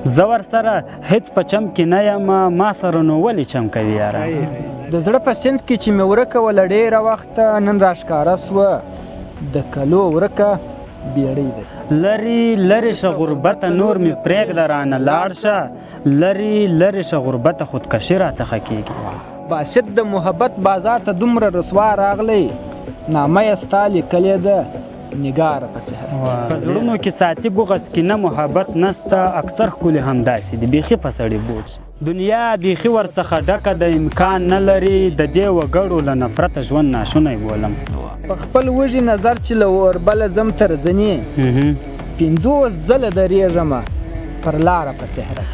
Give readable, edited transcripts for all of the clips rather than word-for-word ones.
زه ورسره هیڅ په چم کې نه یم، ما سره نو ولې چم کوي یاره. د زړه په سیند کې چې مې ورکه وه له ډېره وخته، نن راښکاره سوه د کلو ورکه بیړۍ ده. لرې لرې شه غربته، نور مې پرېږده رانه لاړ شه، لرې لرې شه غربته، خودکشي راڅخه کېږي. باسط د محبت بازار ته دومره رسوا راغلی، نامه یې ستا لیکلې ده نګاره په څهره. په زړونو کې ساتي بغض کینه محبت نسته، اکثر ښکلي همداسې دي بیخي په سړي بوج. دنیا بیخي ورڅخه ډکه ده، امکان نه لري د دې وګړو له نفرته ژوند ناشونی بولم. په خپل وږي نظر چې له اوربله ځم تر ځنې، 50 ځله درېږمه پر لاره په څهره.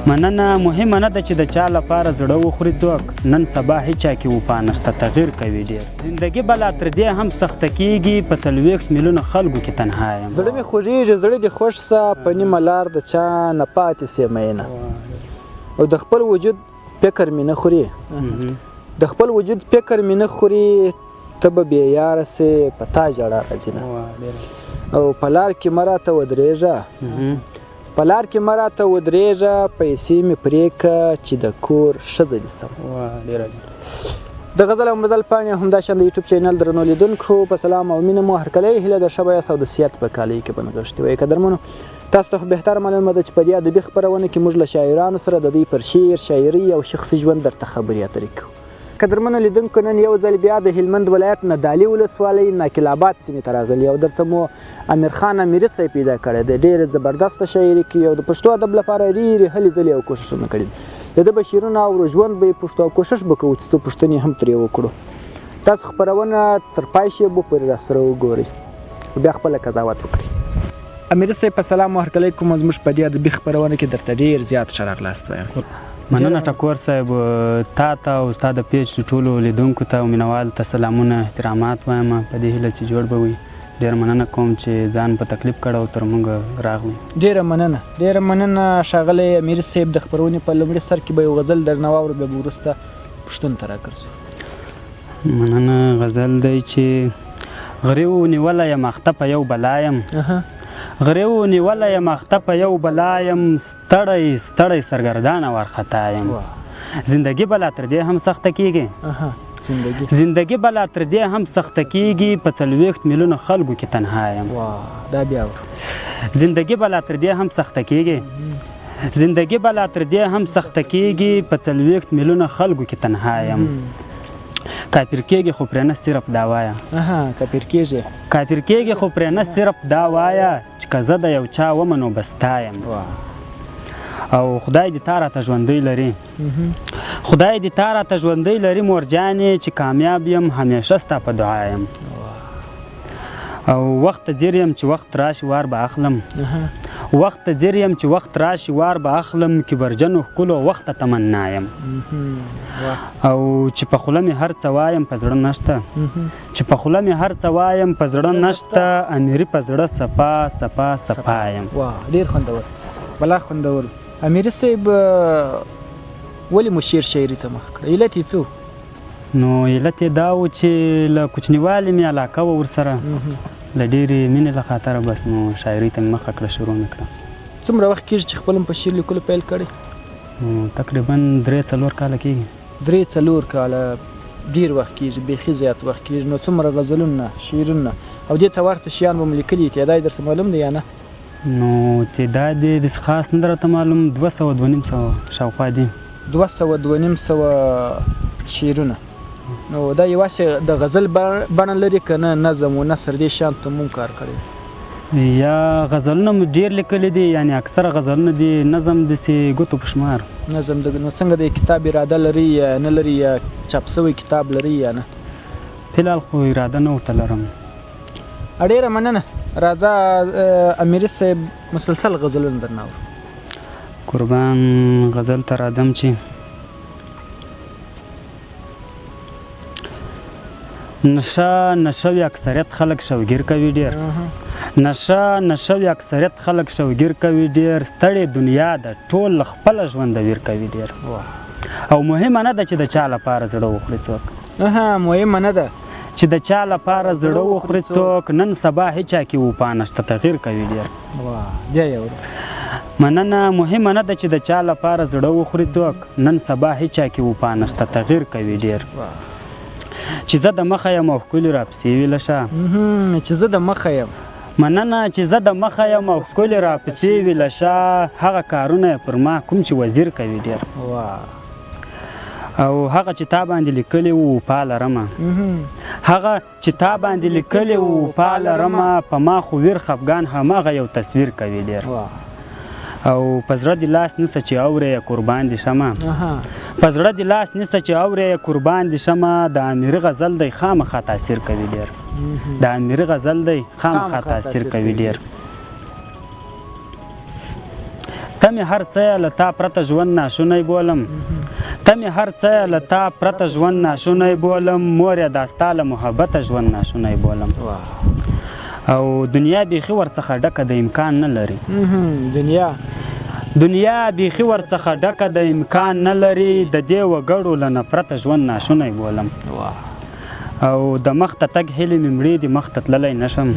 مننه، مهمه نه ده چې د چا لپاره زړه وخوري څوک، نن سبا هیچا کې وفا نشته، تغییر کوي ډېر. زندګي به لا تر دې هم سخته کېږي، په 40 میلیونه خلکو کې تنها یم. زړه مې خوږېږي، زړه دې خوښ سه، په نیمه لار د چا نه پاتې سې مینه. او د خپل وجود فکر مې نه خوري، د خپل وجود فکر مې نه خوري، ته به بې یاره سې په تا ژړا راځي نه. او په لار کې مه راته ودرېږه، په لار کې مه راته ودرېږه، پیسې مې پرې که چې د کور ښځه دې سم. د غزل او مزل پاڼې همداشان د یوټیوب چینل درنو لیدونکو په سلام او مینه مو هرکلی، هیله ده ښه به یاست او د صحت په کالیو کې به نغښتي وئ. قدرمنو تاسو ته خو بهتره معلومه ده چې په دې ادبي خپرونه کې موږ له شاعرانو سره د دوی پر شعر، شاعرۍ او شخصي ژوند درته خبرې اترې کوو. قدرمنو لیدونکو نن یو ځل بیا د هلمند ولایت ندالي ولسوالۍ ناکل آباد سیمې ته راغلي او درته مو امیر خان امیري صاحب پیدا کړی دی. ډېره زبردسته شاعري کوي او د پښتو ادب لپاره ډېرې هلې ځلې او کوښښونه کړي دي. د ده به شعرونه اورو، ژوند به یې پوښتو او کوښښ به کوو چې څو پوښتنې هم ترې وکړو. تاسو خپرونه تر پای شېبو پورې راسره وګورئ او بیا خپله قضاوت وکړئ. امیري صاحب په سلام او هرکلی کوم، زموږ په دې ادبي خپرونه کې درته ډېر زیات ښه راغلاست وایم. مننه ټکور صاحب، تا ته او ستا د پیج ټولو لیدونکو ته او مینوالو ته سلامونه احترامات وایم، په دې هیله چې جوړ به وي. ډېره مننه کوم چې ځان په تکلیف کړ او تر موږ راغلی. ډېره مننه، ډېره مننه ښاغلی امیري صاحب. د خپرونې په لومړي سر کې به یو غزل درنه واورو، بیا به وروسته پوښتنو ته راګرځو. مننه. غزل دی چې غریو نیولی یم اخته په یو بلا یم، غریو نیولی یم اخته په یو بلا یم، ستړی ستړی سرګردانه وارخطا یم. زندګي به لا تر دې هم سخته کېږي، زندګي به لا تر دې هم سخته کېږي، په 40 میلیونه خلکو کې تنها یم. دا بیا زندګي به لا تر دې هم سخته کېږي، زندګي به لا تر دې هم سخته کېږي، په 40 میلیونه خلکو کې تنها یم. کافر کېږي خو پرې نه صرف دا وایه، کافر کېږي، کافر کېږي خو پرې نه صرف دا وایه چې که زه د یو چا ومه نو به ستا یم. او خدای دې تا راته ژوندی لري، خدای دې تا راته ژوندی لري مور جانې، چې کامیاب یم همیشه ستا په دعا یم. او وخت ته ځیر یم چې وخت راشي وار به اخلم، وخت ته ځیر یم چې وخت راشي وار به اخلم، کبرجنو ښکلو وخت ته تمنا یم. او چې په خوله مې هر څه وایم په زړه نشته، چې په خوله مې هر څه وایم په زړه نشته، امیري په زړه صفا صفا صفا یم. واه ډېر خوندور، بلا خوندور. امیري صاحب ولې مو شعر شاعري ته مخ کړه، علت یې څه؟ نو علت یې دا و چې له کوچنیوالي مې علاقه وه ورسره، له ډېرې مینې له خاطره بس نو شاعرۍ ته مې مخه کړه، شروع مې کړه. څومره وخت کېږي چې خپل هم په شعر لیکلو پیل کړی؟ نو تقریبا 3-4 کاله کېږي. 3-4 کاله ډېر وخت کېږي، بیخي زیات وخت کېږي. نو څومره غزلونه، شعرونه او دې ته ورته شیان به مو لیکلي، تعداد یې درته معلوم دی یا نه؟ نو تعداد یې داسې خاص نه دی راته معلوم، 200 250 شاوخوا دي. 200 250 شعرونه. نو دا یوازې د غزل بڼه لري که نه نظم و نثر دې شیان ته مونږ کار کړی؟ یا غزلونه مو ډېر لیکلي دي، یعنې اکثره غزلونه دي، نظم داسې ګوتو په شمار. نظم د نو څنګه د کتاب اراده لري یا نه لري، یا چاپ سوی کتاب لري یا نه؟ فلحال خو اراده نه ورته لرم. ډېره مننه. راځه امیري صاحب مسلسل غزلونه درنه اورو. قربان غزل ته راځم چې نشه نشه وي اکثریت خلک شوګیر کوي ډېر، نشه نشه وي اکثریت خلک شوګیر کوي ډېر، ستړې دنیا ده ټول له خپله ژونده ویر کوي ډېر. او مهمه نه ده چې د چا لپاره زړه وخوري څوک، مهمه نه ده چې د چا لپاره زړه وخوري څوک، نن سبا هیچا کې وفا نشته تغییر کوي ډېر. بیا یې اورو. مننه. مهمه نه ده چې د چا لپاره زړه وخوري څوک، نن سبا هیچا کې وفا نشته، تغیر کوي ډېر. چې زه د مخه یم او ښکلي راپسې وي له شا. چې زه د مخه یم. مننه. چې زه د مخه یم او ښکلي راپسې وي له شا، هغه کارونه یې پر ما کوم چې وزیر کوي ډېر. او هغه چې تا باندې لیکلي وو وفا لرمه، هغه چې تا باندې لیکلي وو وفا لرمه، په ما خو ویر خفګان هماغه یو تصویر کوي ډېر. او په زړه دې لاس نیسه چې اورې یې قربان دې شمه، په زړه دې لاس نیسه چې اورې یې قربان دې شمه، د امیري غزل دی خامخا تاثیر کوي ډېر، د امیري غزل دی خامخا تاثیر کوي ډېر. ته مې هر څه له تا پرته ژوند ناشونی بولم، ته مې هر څه له تا پرته ژوند ناشونی بولم، مور یې دا ستا له محبته ژوند ناشونی بولم. او دنیا بیخي ورڅخه ډکه د امکان نه لري، دنیا بیخي ورڅخه ډکه د امکان نه لري، د دې وګړو له نفرته ژوند ناشونی بولم. او د مخ ته تګ هیلې مې مړې دي، مخ ته تللی نشم،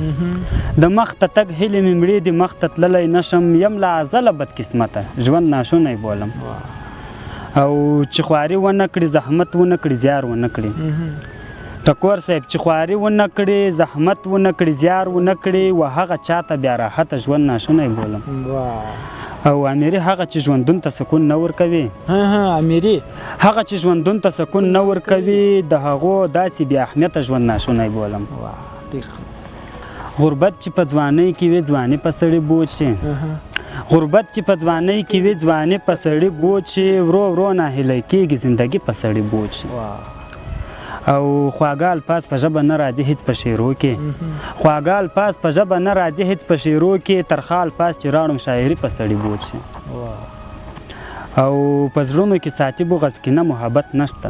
د مخ ته تګ هیلې مې مړې دي، مخ ته تللی نشم، یم له ازله بدقسمته ژوند ناشونی بولم. او چې خواري ونه کړي، زحمت ونه کړي، زیار ونه کړي، ټکور صاحب چې خواري ونه کړي، زحمت ونه کړي، زیار ونه کړي، و هغه چاته بیا راحته ژوند ناشونی بولم. او امیري هغه چې ژوندون ته سکون نه ورکوي، امیري هغه چې ژوندون ته سکون نه ورکوي، د هغو داسې بې اهمیته ژوند ناشونی بولم. غربت چې په ځوانۍ کې وي، ځواني په سړي بوج شي، غربت چې په ځوانۍ کې وي، ځواني په سړي بوج شي، ورو ورو ناهیلی کېږي، زندګي په سړي بوج شي. او خواږه الفاظ په ژبه نه راځي هیڅ په شعرو کې، خواږه الفاظ په ژبه نه راځي هیڅ په شعرو کې، ترخه الفاظ چې راوړم شاعري په سړي بوج شي. او په زړونو کې ساتي بغض کینه محبت نشته،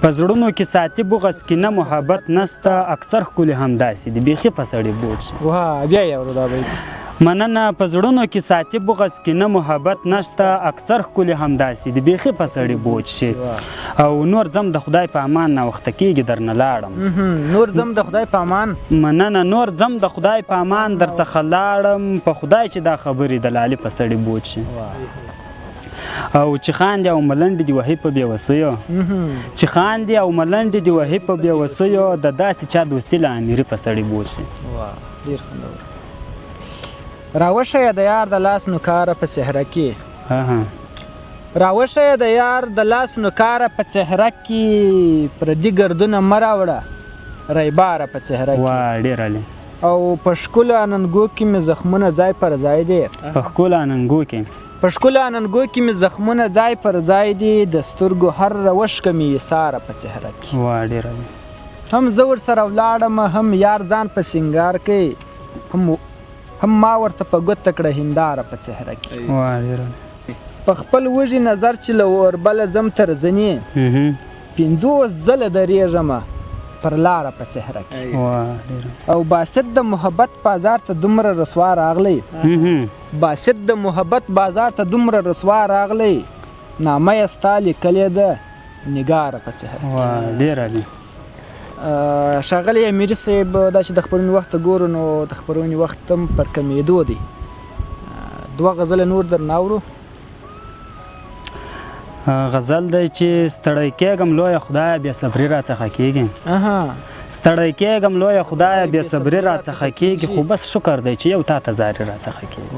په زړونو کې ساتي بغض کینه محبت نشته، اکثر ښکلي همداسې دي، بیخي په سړي بوج شي. بیا یې اورو دا بیت. مننه. په زړونو کې ساتي بغض کینه محبت نشته، اکثر ښکلي همداسې دي، بیخي په سړي بوج شي. او نور ځم د خدای په امان، ناوخته کېږي درنه لاړم. نور ځم د خدای په امان. مننه. نور ځم د خدای په امان درڅخه لاړم، په خدای چې دا خبرې د لالي په سړي بوج شي. او چې خاندې او ملنډې دې وهي په بېوسیو، چې خاندې او ملنډې دې وهي په بېوسیو، د داسې چا دوستي له امیري په سړي بوج شي. ډېر خوندور. راوښیه د یار د لاس نوکاره په څهره کې، راوښیه د یار د لاس نوکاره په څهره کې، پردي ګردونه مه راوړه ریباره په څهره کې. ډېر عالي. او په ښکلو اننګو کې مې زخمونه ځای پر ځای دي، په ښکلو اننګو کې، په ښکلو اننګو کې مې زخمونه ځای پر ځای دي، د سترګو هر روشکه مې ایساره په څهره کې. ډېر عالي. هم زه ورسره ولاړم، هم یار ځان په سینګار کوي، هم ما ورته په ګوته کړه هنداره په څهره کې. په خپل وږي نظر چې له اوربله ځم تر ځنې، 50 ځله درېږمه پر لاره په څهره کې. او باسط د محبت بازار ته دومره رسوا راغلی، باسط د محبت بازار ته دومره رسوا راغلی، نامه یې ستا لیکلې ده نګاره په څهره کې. ډېر عالي. ښاغلی امیري صاحب، دا چې د خپرونې وخت ته ګورو نو د خپرونې وخت هم پر کمېدو دی، دوه غزله نور درنه اورو. غزل دی چې ستړی کېږم لویه خدایه بې صبري راڅخه کېږي، ستړی کېږم لویه خدایه بې صبري راڅخه کېږي، خو بس شکر دی چې یو تا ته زاري راڅخه کېږي.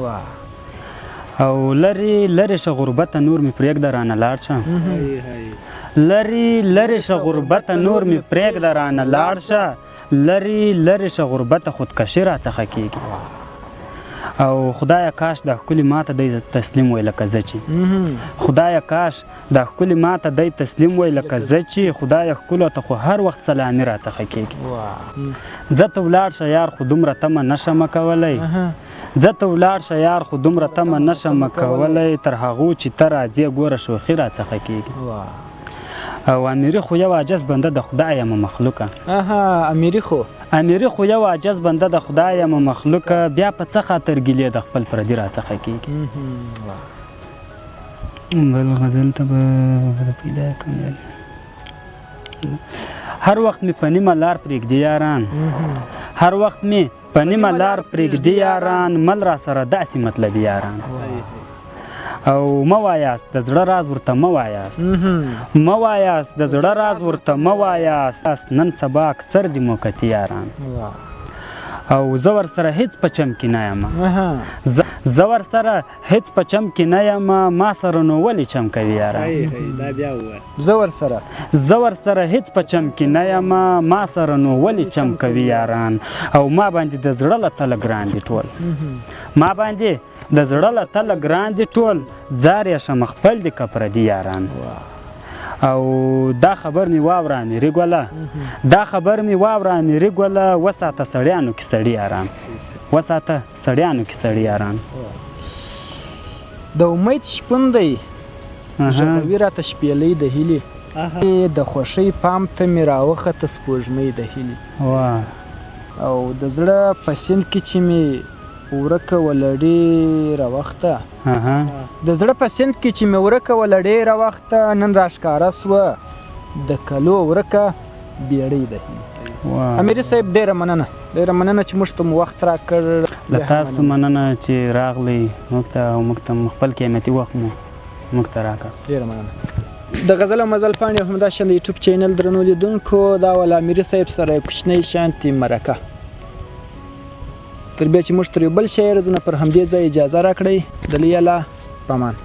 او لرې لرې شه غربته نور مې پرېږده رانه لاړ شه، لرې لرې شه غربته نور مې پرېږده رانه لاړ شه، لرې لرې شه غربته خودکشي راڅخه کېږي. او خدایه کاش دا ښکلي ماته دی تسلیم وای لکه زه چې، خدایه کاش دا ښکلي ماته دی تسلیم وای لکه زه چې، خدایه ښکلو ته خو هر وخت سلامي راڅخه کېږي. ځه ته ولاړ شه یار خو دومره تمه نه شمه کولی، ځه ته ولاړ شه یار خو دومره تمه نه شمه کولی، تر هغو چې ته راځې ګوره شوخي راڅخه کېږي. او امیري خو یو عاجز بنده د خدای یم مخلوقه، امیري خو یو عاجز بنده د خدای یم مخلوقه، بیا په څه خاطر ګیلې د خپل پردي راڅخه کېږي. بل غزل ته به پیدا کړم. هر وخت مې په نیمه لار پرېږدي یاران، هر وخت مې په نیمه لار پرېږدي یاران، مل را سره داسې مطلبي یاران. او مه وایاست د زړه راز ورته مه وایاست، مه وایاست د زړه راز ورته مه وایاست، نن سبا اکثر دي موقتي یاران. او زه ورسره هیڅ په چم کې نه یم، زه ورسره هیڅ په چم کې نه یم، ما سره نو ولې چم کوي یاران؟ زه ورسره زه ورسره هیڅ په چم کې نه یم، ما سره نو ولې چم کوي یاران؟ او ما باندې د زړه له تله ګران دي ټول، ما باندې د زړه له تله ګران دي ټول، ځار یې شم خپل دي که پردي یاران. او دا خبر مې واوره امیري ګله، دا خبر مې واوره امیري ګله، وساته سړیانو کې سړي یاران، وساته سړیانو کې سړي یاران. د امید شپون دی ږغوي راته شپېلۍ د هیلې، د خوښۍ پام ته مې راوخته سپوږمۍ د هیلې. او د زړه په سیند کې چې مې ورکه وله ډېره وخته، د زړه په سیند کې چې مې ورکه وله ډېره وخته، نن راښکاره سوه د کلو ورکه بیړۍ د هیلې. امیري صاحب ډېره مننه، ډېره مننه چې موږ ته مو وخت راکړ. له تاسو مننه چې راغلی موږ ته او موږ ته خپل قیمتي وخت مو موږ ته راکړ. ډېره مننه. د غزل او مزل پاڼې او همداشان د یوټیوب چینل درنو لیدونکو، دا وه له امیري صاحب سره یو کوچنی شانتې مرکه. تر بیا چې موږ تر یو بل شاعر ځو، پر همدې ځای اجازه راکړئ. د لوی الله په امان.